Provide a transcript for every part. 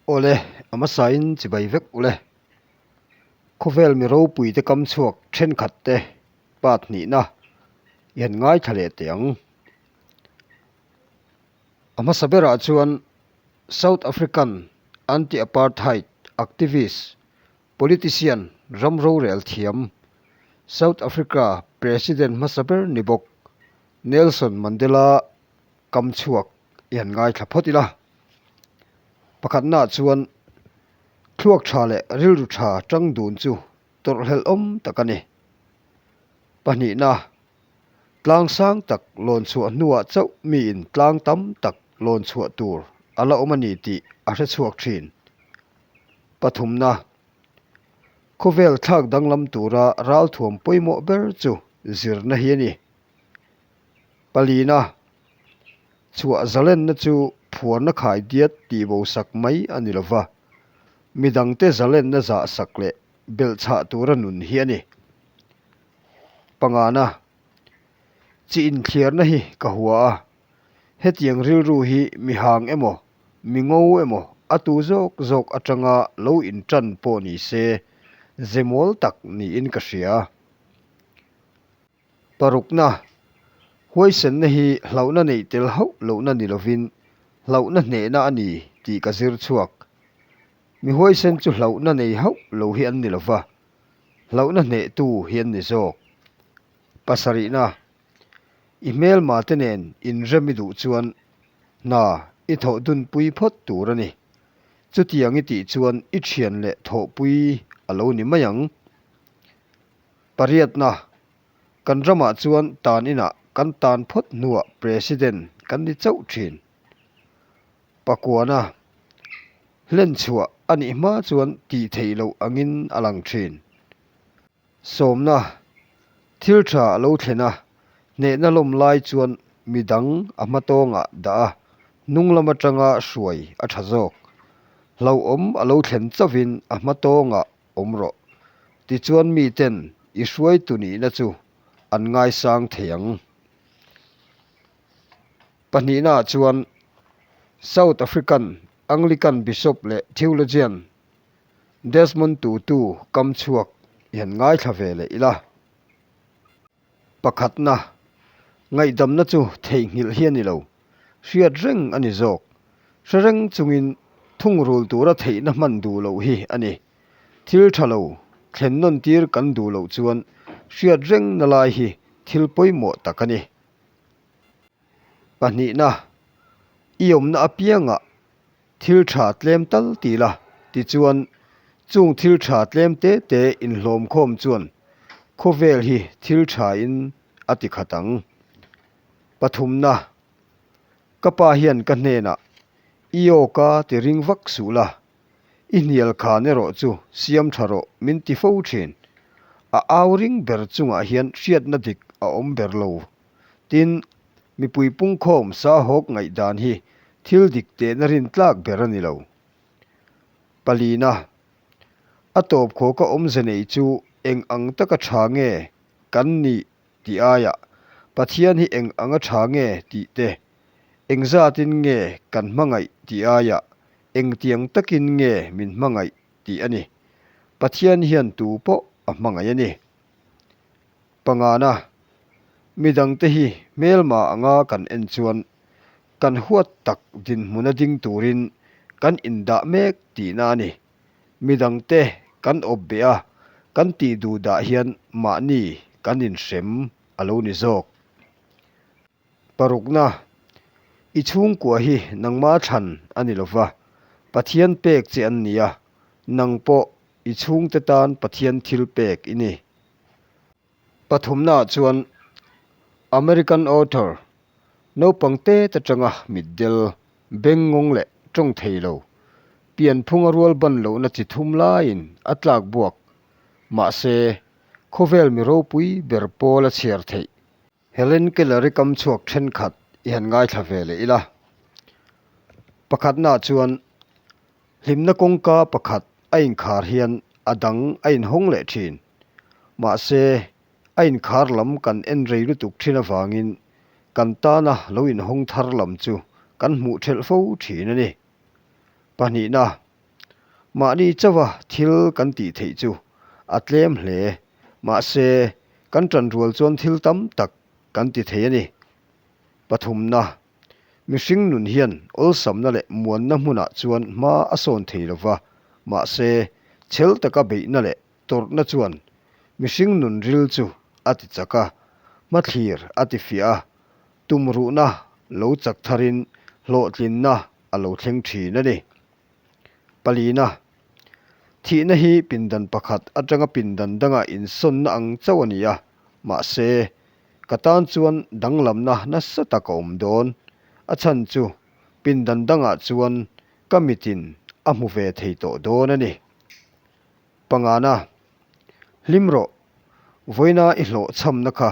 Awle, a hmasain chibai vek ule. Khawvel mi ropuite kam chhuak thenkhat te part hnihna i han ngaithla leh teh ang. A hmasa berah chuan South African anti-apartheid activist, politician ram rorel thiam, South Africa President hmasa ber ni bawk Nelson Mandela kam chhuak i han ngaithla phawt ila. Pakhatnaah chuan thluak tha leh rilru tha tang dun chu tawrhhlelh awm tak a ni. Pahnihna, tlang sang tak lawn chhuah hnuah chauh miin tlang tam tak lawn chhuah tur a la awm a ni tih a hre chhuak thin. Pathumna, khawvel thlak danglam tura ralthuam pawimawh ber chu zirna hi a ni. Palina, chhuah zalenna chu phuarna khai diat tih bo sak mai a ni lova, midangte zalenna zah sak leh belhchhah tura nun hi a ni. Pangana, chi inthliarna hi ka hua a, hetiang rilru hi mi hang emaw, mi ngo emaw a tu zawk zawk atanga lo intan pawh ni se, ze mawl tak niin ka hria. Parukna, Huaisenna hi hlauhna neih tel hauh lohna ni lovin hlauhna hnehna a ni tih ka zir chhuak. Mi huaisen chu hlauhna nei hauh lo hi an ni lova, hlauhna hnehtu hi an ni zawk. Pasarihna, I hmelma te nen inrem i duh chuan hna i thawh dunpui phawt tur a ni. Chutiang i tih chuan i thian leh thawhpui a lo ni mai ang. Pariatna, Kan ramah chuan tan inah kan tan phawt hnuah President kan ni chauh thin. Pakuana, Hlen chhuah a nih hma chuan tih theih loh angin a lang thin. Sawmna, Thil tha a lo thlen a, hnehna lawm lai chuan mi dang a hmatawngah dah a, hnung lam atanga hruai a tha zawk. Hlauhawm a lo thlen chauhin a hmatawngah awm rawh. Tichuan miten i hruaitu nihna chu an ngaisang thei ang. Pahnihnaah chuan South African Anglican Bishop leh Theologian Desmond Tutu kam chhuak i han ngaithla ve leh ila. Pakhatna, ngaihdamna chu theihnghilh hi a ni lo, hriat reng a ni zawk. Hre reng chungin thungrul tura theihna hman duh loh hi a ni. Thil tha lo thlen nawn tir kan duh loh chuan hriat rengna lai hi thil pawimawh tak a ni. Pahnihna, i awmna apiangah Thil tha tlem tal ti la, tichuan chung thil tha tlem te te inhlawmkhawm chuan khawvel hi thil tha in a ti khat ang. Pathumna, Ka pa hian ka hnenah i aw ka ti ring vak suh la, i hnial khan erawh chu siam tha rawh min ti fo thin. A au ring ber chungah hian hriatna dik a awm ber lo. Tin, mipui pungkhawm sahawk ngaihdan hi thil dik tehna rintlak ber a ni lo. Palina, A tawp khawka awmze nei chu eng ang taka tha nge kan nih tih aiah Pathian hi eng anga tha nge tih te, eng zatin nge kan hmangaih tih aiah engtiang takin nge min hmangaih tih a ni. Pathian hian tu pawh a hmangaih a ni. Pangana, Midangte hi hmelma anga kan en chuan kan huat tak dinhmuna ding turin kan indah mek tihna a ni. Midangte kan awp beh a, kan tih duh dah hian mahni kan inhrem a lo ni zawk. Parukna, I chhungkua hi nangma thlan a ni lova, Pathian pek che an ni a, nang pawh i chhungte tan Pathian thil pek i ni. Pathumnaah chuan American author naupang te te tanga mitdel, bengngawng leh tawng thei lo, pianphunga rual ban lohna chi thum laiin a tlak buak. Mahse, khawvel mi ropui ber pawl a chhiar theih. Helen Keller-i kam chhuak thenkhat i han ngaithla ve leh ila. Pakhatnaah chuan Hlimna kawngka pakhat a inkhar hian a dang a inhawng leh thin. Mahse, a inkhar lam kan en rei lutuk thin avangin kan tana lo inhawng thar lam chu kan hmuh thelh fo thin a ni. Pahnihna. Mahni chauha thil kan tih theih chu a tlem hle. Mahse, kan ṭanrual chuan thil tam tak kan ti thei a ni. Pathumna, Mihring nun hian awlsamna leh muanna hmunah chuan hma a sawn thei lo va, mahse, chhel taka beihna leh tawrhna chuan mihring nun ril chu a ti chak a, hmathlir a ti fiah a, tumruhna lo chak tharin hlawhtlinna a lo thleng thin a ni. Palina, Thihna hi pindan pakhat atanga pindan danga insawnna ang chauh a ni a, mahse, ka tan chuan danglamna nasa tak a awm dawn. A chhan chu pindan dangah chuan ka mitin a hmu ve thei tawh dawn a ni. Pangana, Hlim rawh, vawiina i hlawhchhamna kha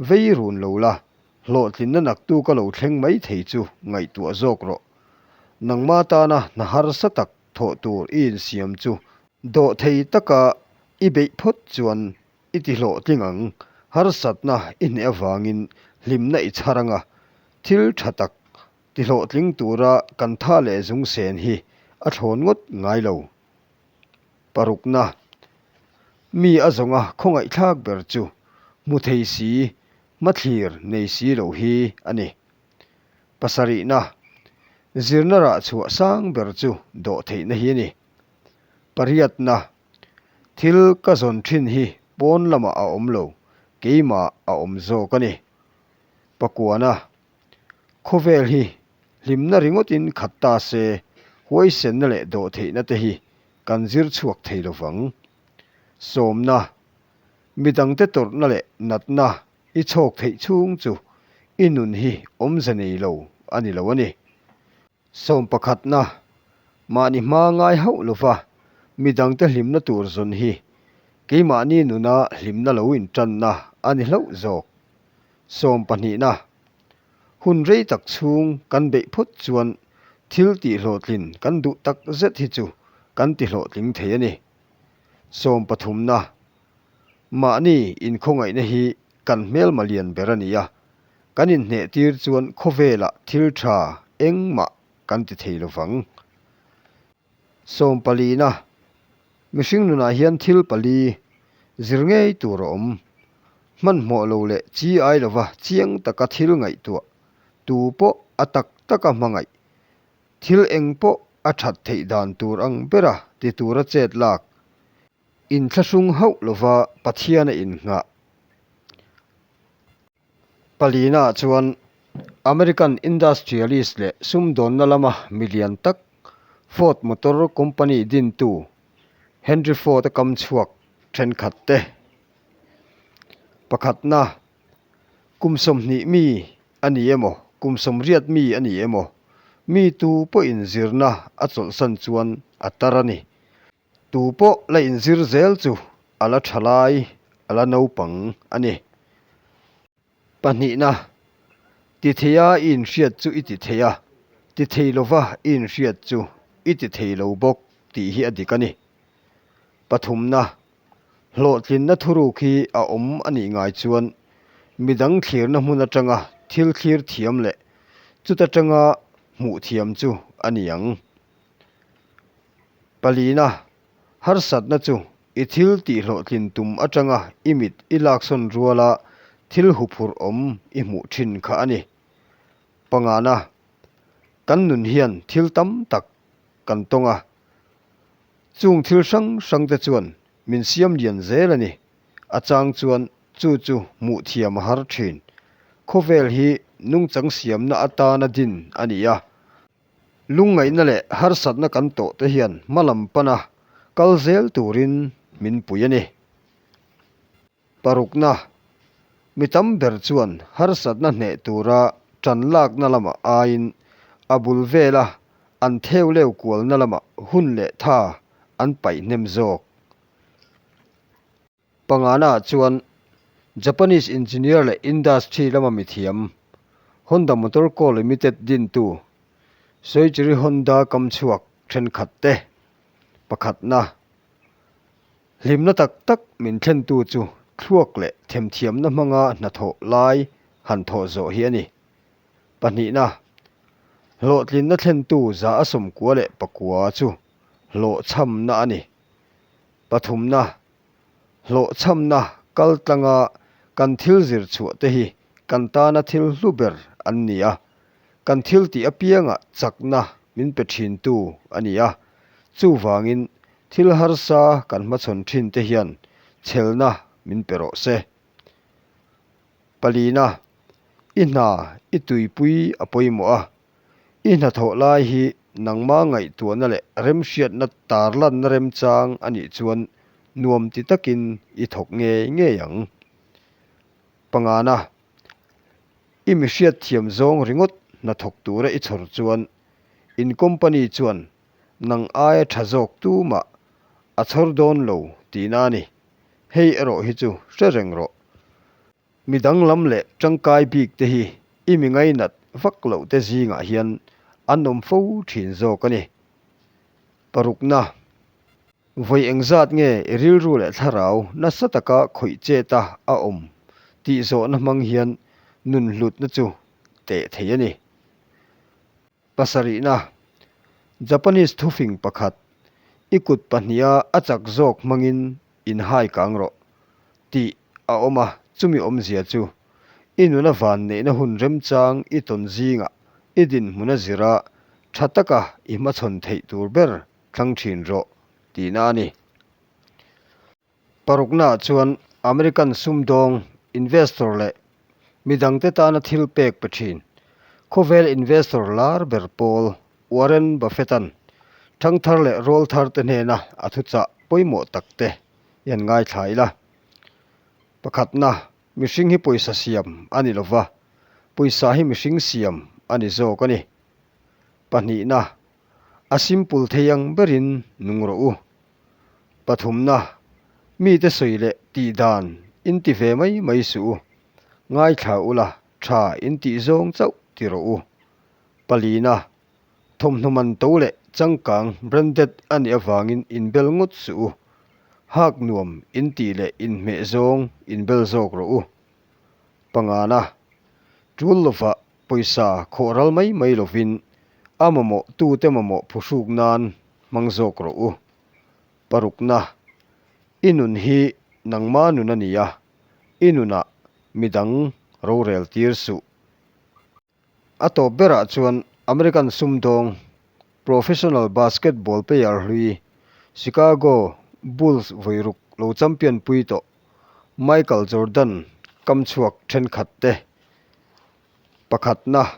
vei run lo la, hlawhtlinna naktu ka lo thleng mai thei chu ngaihtuah zawk rawh. Nangma tana hna harsa tak thawh tur i insiam chu dawhthei taka i beih phawt chuan i ti hlawhtling ang, harsatna i hneh avangin hlimna i chhar anga thil tha tak ti hlawhtling tura kan tha leh zung sen hi a thlawn ngawt ngai lo. Parukna, Mi a zawnga khawngaihthlak ber chu hmu thei si, hmathlir nei si lo hi a ni. Pasarihna, Zirna rah chhuah sang ber chu dawhtheihna hi a ni. Pariatna, Thil ka zawn thin hi pawn lamah a awm lo, keimah a awm zawk a ni. Pakuana, Khawvel hi hlimna ringawtin khat ta se, huaisenna leh dawhtheihna te hi kan zir chhuak thei lo vang. Sawmna, Midangte tawrhna leh natna i chhawk theih chhung chu i nun hi awmze nei lo a ni lo a ni. Sawm pakhatna, mahni hma ngai hauh lova midangte hlimna tur zawn hi keimahni nuna hlimna lo intanna a ni hlauh zawk. Sawm pahnihna, hun rei tak chhung kan beih phawt chuan thil tihhlawhtlin kan duh tak zet hi chu kan tihlawhtling thei a ni. Sawm pathumna, mahni inkhawngaihna hi kan hmelma lian ber a ni a, Kan inhneh tir chuan khawvelah thil tha engmah kan ti thei lo vang. Sawm palina, Mihring nunah hian thil pali zir ngei tur a awm. Hmanhmawh lo leh chi ai lova chiang taka thil ngaihtuah, tu pawh a tak taka hmangaih, thil eng pawh a that theih dan tur ang bera ti tura chet lak, inthlahrung hauh lova Pathian a innghah. Palina chuan American industrialist leh sumdawnna lama milian tak Ford Motor Company dintu Henry Ford a kam chhuak thenkhat te. Pakhatna, kum 20 mi a ni emaw, kum 80 mi a ni emaw, mi tu pawhin zirna a chawlhsan chuan a tar a ni. Tu pawh la inzir zel chu a la tha lai, a la naupang a ni. Pahnihna, ti theia i inhriat chu i ti thei a, ti thei lova i inhriat chu i ti thei lo bawk tih hi a dik a ni. Pathumna, hlawhtlinna thuruk hi a awm a nih ngai chuan midang thlirna hmun atanga thil thlir thiam leh chuta tanga hmuh thiam chu a ni ang. Palina, harsatna chu i thil tihhlawhtlin tum atanga i mit i laksawn ruala thil huphurh awm i hmuh thin kha a ni. Pangana, kan nun hian thil tam tak kan tawng a, chung thil hrang hrang te chuan min siam lian zel a ni. A chang chuan chu chu hmuh thiam a har thin. Khawvel hi nungchang siamna atana din a ni a. Lungngaihna leh harsatna kan tawh te hian hma lam pana kal zel turin min pui a ni. Parukna, Mi tam ber chuan harsatna hneh tura tan lakna lamah aiin a bul vela an theuleu kualna lamah hun leh tha an paih hnem zawk. Pangana chuan Japanese engineer leh industry lama mithiam, Honda Motor Co Limited dintu Soichiro Honda kam chhuak thenkhat te pakhatna hlimna tak tak min thlentu chu thluak leh themthiamna hmanga hnathawh lai han thawh zawh hi a ni. Pahnihna, hlawhtlinna thlentu 199 chu. hlawhchhamna a ni. Pathumna, Hlawhchhamna kaltlanga kan thil zir chhuah te hi kan tana thil hlu ber an ni a, kan thil tih apiangah chakna min pe thintu a ni a, chuvangin thil harsa kan hmachhawn thin te hian chhelna min pe rawh se. Palina, I hna i tuipui a pawimawh a, I hnathawh lai hi nangma ngaihtuahna leh remhriatna tarlanna remchang a nih chuan nuam ti takin i thawk ngei ngei ang. Pangana, I mi hriatthiam zawng ringawt hnathawk tura i chhawr chuan in company chuan nang aia tha zawk tumah a chhawr dawn lo tihna a ni. Hei erawh hi chu hre reng rawh. Mi danglam leh tangkai bik te hi i mi ngainat vak loh te zingah hian an awm fo thin zawk a ni. Parukna, Vawi engzat nge i rilru leh thlarau nasa taka khawih chet a a awm tih zawhna hmang hian nun hlutna chu teh thei a ni. Pasarihna, Japanese thufing pakhat, I kut pahniha a chak zawk hmangin inhai kang rawh, tih a awm a, chumi awmzia chu, i nuna vanneihna hun remchang i tawn zingah i dinhmun a zira tha taka i hmachhawn theih tur ber thlang thin rawh, tihna a ni. Paruknaah chuan American sumdawng, investor leh midangte tana thil pek pe thin. Khawvel investor lar ber pawl Warren Buffett-a'n thangthar leh rawlthar te hnena a thuchah pawimawh tak te i han ngaithla ila. Pakhatna, mihring hi pawisa siam a ni lova, pawisa hi mihring siam a ni zawk a ni. Pahnihna, a simple thei ang berin nung rawh u. Pathumna, mite sawi leh tih dan in ti ve mai mai suh u. Ngaithla ula tha in tih zawng chauh ti rawh u. Palina, thawmhnaw man to leh changkang branded a nih avangin in bel ngawt suh u. Hak nuam in tih leh inhmeh zawng in bel zawk rawh u. Pangana, tul lovah pawisa khawh ral mai mai lovin a mamawh tute mamawh phuhruk nan hmang zawk rawh u. Parukna, I nun hi nangma nun a ni a, i nunah midang rorel tir suh. A tawp berah chuan American sumdawng, professional basketball player hlui, Chicago Bulls vawiruk lo champion pui tawh Michael Jordan kam chhuak thenkhat te pakhatna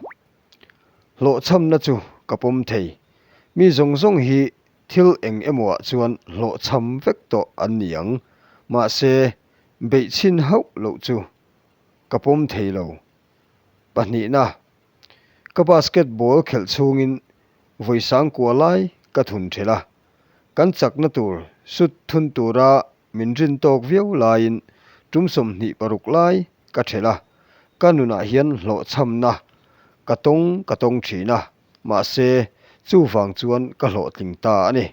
Hlawhchhamna chu ka pawm thei. Mi zawng zawng hi thil eng emawah chuan hlawhchham vek tawh an ni ang. Mahse, beih chhin hauh loh chu ka pawm thei lo. Pahnihna, ka basketball khelh chhungin vawi sangkua lai ka thun thelh a. Kan chakna tur sut thun tura Min rin tawk viau laiin tum 26 lai ka thelh a, ka nunah hian hlawhchhamna ka tawng ka tawng thin a, mahse chuvang chuan ka hlawhtling ta a ni.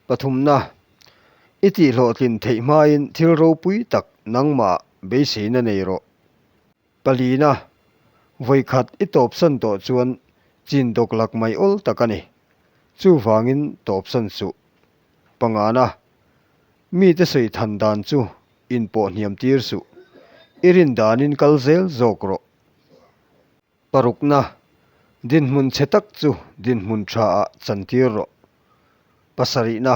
Pathumna, I tihhlawhtlin theih hmain thil ropui tak nangmah beiseina nei rawh. Palina, Vawikhat i tawpsan tawh chuan chin dawk lak mai awl tak a ni. Chuvangin tawpsan suh. Pangana, Mite sawi than dan chu inpawh hniam tir suh. I rin danin kal zel zawk rawh. Parukna, Dinhmun chhe tak chu dinhmun tha ah chan tir rawh. Pasarihna,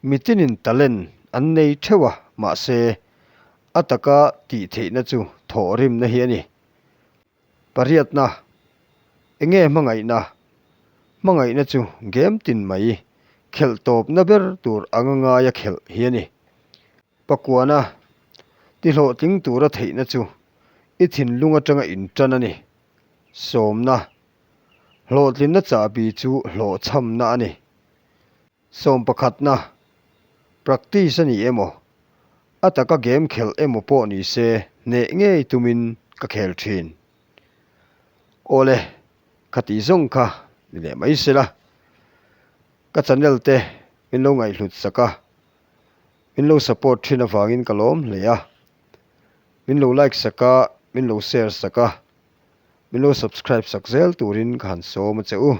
Mitinin talent an nei theuh a, mahse, a taka tih theihna chu thawhrimna hi a ni. Pariatna, Enge hmangaihna? Hmangaihna chu game tin mai, khelh tawpna ber tur anga ngaia khelh hi a ni. Pakuana, Tihlawhtling tura theihna chu i thinlung atanga intan a ni. Sawmna, Hlawhtlinna chahbi chu hlawhchhamna a ni. Sawmpakhatna, Practice a ni emaw, a taka game khelh emaw pawh ni se hneh ngei tumin ka khel thin. Awle, kha tih zawng kha ni leh mai sela. Ka channel te min lo ngaihhlut sak a, min lo support thin avangin ka lawm hle a. Min lo like sak a, min lo share sak a, min lo subscribe sak zel turin ka han sawm a che u.